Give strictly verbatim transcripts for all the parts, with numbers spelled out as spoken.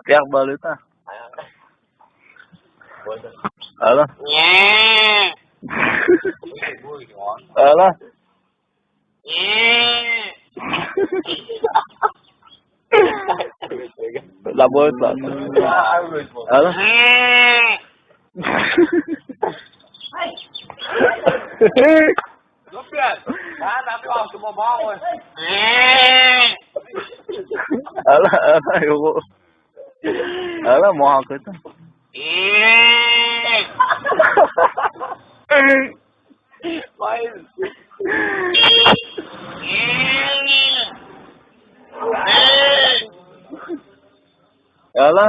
Piaq bale ta. Ala. Ala. La bolsa. Ala. Ala, ala, yo. Ala, mo ako ito. Ala.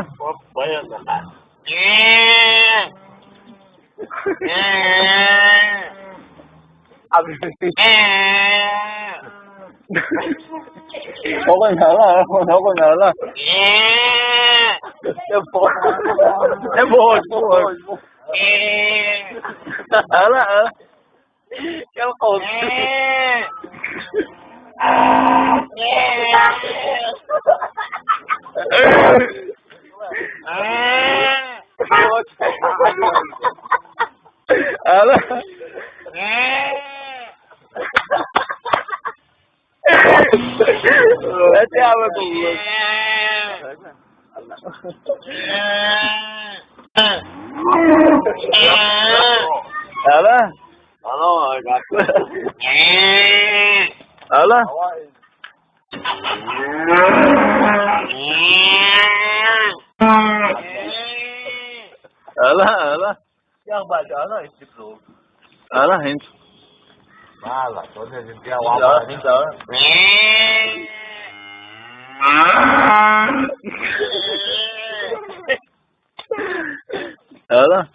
Ako na la, ako na la. Ala, ala. Ala. Ese habla con Ala. Ala. Ala, ala. Ala, gente. Ala, gente, ala. Ala. Ala.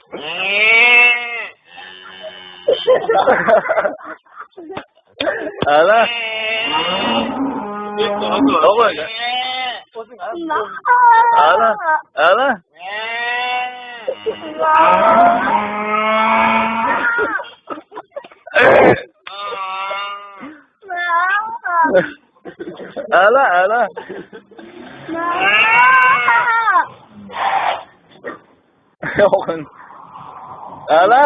Ala. Ala. Ala, ala. Ala.